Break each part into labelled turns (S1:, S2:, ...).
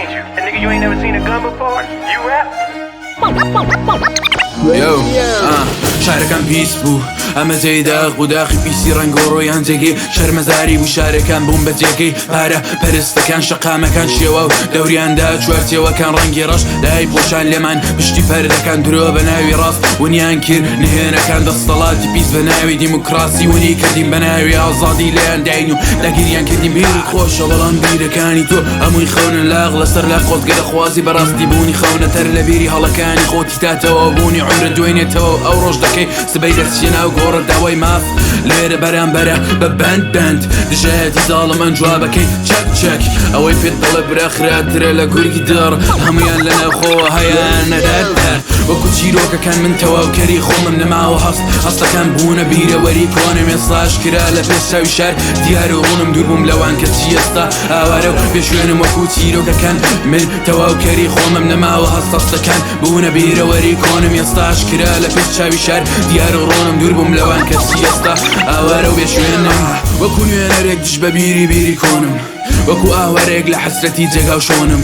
S1: ain't you? And nigga, you ain't never seen a gun before? You rap?
S2: Yo, شارەکان پیس بوو ئەمە جێی داخ بوو داخی پیسی ڕەنگ و ڕۆیان جێگەی شەرمەزاری بوو شارەکان بوون بە جێگەی پارە پەرستەکان شەقامەکان شێوە و دەوریاندا چوارچێوەکان ڕەنگی ڕەش دای پۆشان لێمان پشتی پەردەکان درۆ بە ناوی ڕاست ونیان کرد نهێنەکان دەستەڵاتی پیس بە ناوی دیموکراسی ونی کردین بە ناوی ئازادی لێیان داین و داگیریان کردین بیرت خۆشە بەڵام بیرەکانی تۆ هەمووی خەونن لاق لەسەر لاق خۆزگە دەخوازی بەڕاستی بوونی خەونە تەر لە بیری هەڵەکانی خۆتی تاتەوە بوونی عومرت دوێنێتەوە ئەو ڕۆژ دەکەی سبەی دەرچیە ناو گۆڕت داوای ماف لێرە بەرامبەرە بە بەند بەند دژایەتی زاڵمان جوابەکەی چەک چەک ئەوەی پێت دەڵێ برا خراپترە لە گورگی دڕ هەمویان لە ناوخۆوە هەیانە دەر دەر وەکو چیرۆکەکان من تەواوکەری خۆمم نەماوە هەست هەستەکان بوونە بیرەوەری کۆنم ئێستاش کرا لە پێش چاوی شار دیار و ڕوونم دوور بووم لەوان کەچی ئێستا ئاوارە و بێشوێنم وەکو چیرۆکەکان من تەواوکەری خۆمم نەماوە هەست هەستەکان بوونە بیرەوەری کۆنم ئێستاش کرا لە پێش چاوی شار دیار و ڕۆنم دوور بووم لەوان کەچی ئێستا ئاوارە و بێشوێنم وەکو نوێنەرێک دژ بە بیری بیری کۆنم وەکو ئاوارەیەک لە حەسرەتی جێگا و شۆنم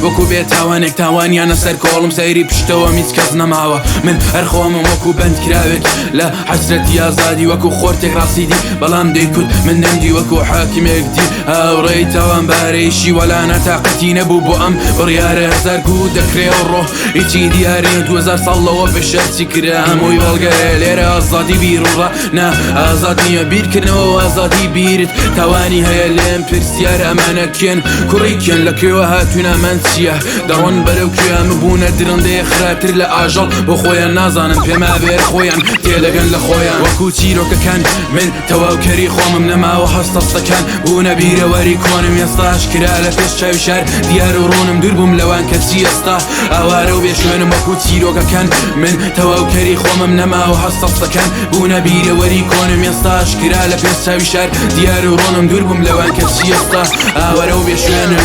S2: وەکو بێ تاوانێک تاوانیانە سەر کۆڵم سەیری پشتەوەم هیچ کەس نەماوە من هەر خۆمم وەکو بەند کراوێک لە حەسرەتی ئازادی وەکو خۆرتێک ڕاستی دی بەڵام دەیکوت من نەمدی وەکو حاکمێک دی هاوڕێی تاوانبارەیشی وەلا ناتاقەتی نەبوو بۆ ئەم بڕیارە هەزار گوو دەکرێ ئەوڕۆ هیچی دیارە 2000 ساڵ لەوە پێش هەرچی کرا هەمووی بەڵگەیە لێرە ئازادی بیروڕا نا ئازاد نییە بیرکردنەوە و ئازادی بیرت تاوانی هەیە لێم پرسیار ئەمانە کێن کوڕی کێن لە کوێوە هاتوون ئەمان چییە دەڕۆن بەرەو کوێ ئەمە بوونە درندەیە خراپتر لە ئاژەڵ بۆ خۆیان نازانن پێما بێر خۆیان تێدەگەن لە خۆیان وەکو چیرۆکەکان من تەواوکەری خۆمم نەماوە هەست هەستەکان بوونە بیرەوەری کۆنم ئێستاش کرا لە پێش چاوی شار دیار و ڕوونم دوور بووم لەوان کەچی ئێستا ئاوارە و بێشوێنم وەکو چیرۆکەکان من تەواوکەری خۆمم نەماوە هەست هەستەکان بوونە بیرەوەری کۆنم ئێستاش کرا لە پێش چاوی شار دیار و ڕوونم دوور بووم لەوان کەچی ئێستا ئاوارە و بێشوێنم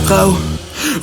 S2: خەو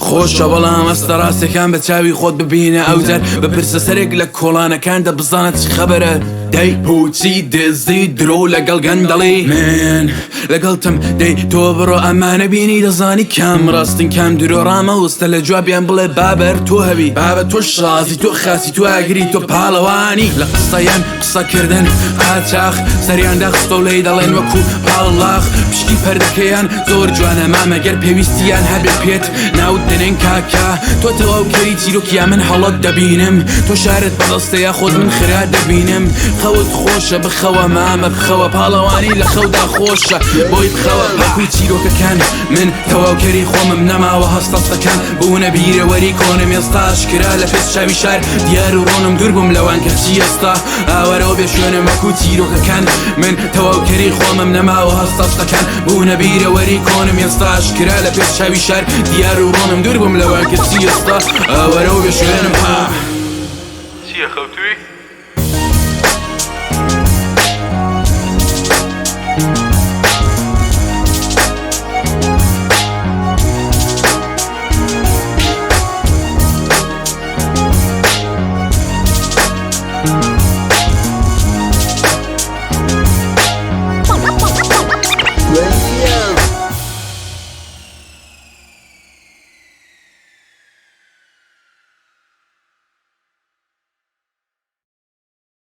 S2: خۆشە بەڵام ئەستە ڕاستەکان بە چاوی خۆت ببینە ئەوجار بپرسە سەرێک لە کۆڵانەکاندا بزانە چ خەبەرە دەی پوچی دزی درۆ لەگەڵ گەندەڵی من لەگەڵتم دەی تۆ بڕۆ ئەمانە بینی دەزانی کام ڕاستن کام درۆ ڕامەوەستە لە جوابیان بڵێ بابەر تۆ هەبی بابە تۆ شازی تۆ خاسی تۆ ئاگری تۆ پاڵەوانی لە قسەیان قسەکردن قاچاخ سەریان داخستە و لێی دەڵێن وەکو پاڵاخ پشتی پەردەکەیان زۆر جوانە مامە گەر پێویستیان هەبێ پێت ناوت دەنێن کاکە تۆ تەواوکەری چیرۆکیا من هەڵەت دەبینم تۆ شارت بەدەستە یاخود من خرا دەبینم خەوت خۆشە بخەوە مامە بخەوە پاڵەوانی لە خەودا خۆشە بۆی بخەوە وەکو چیرۆکەکان من تەواوکەری خۆمم نەماوە هەستەستەکان بوونە بیرەوەری کۆنم ئێستاش کرا لە پێش چاوی شار دیار و ڕۆنم دوور بووم لەوان کەچی ئێستا ئاوارەوە بێ شوێنم وەکو چیرۆکەکان من تەواوکەری خۆمم نەماوە هەستەستەکان بوونە بیرەوەری کۆنم ئێستاش کرا لە پێش چاوی شار دیار و ڕۆنم دوور بووم لەوان کەچی ئێستا ئاوارەوە بێ شوێنم.
S1: چییە خەوتووی؟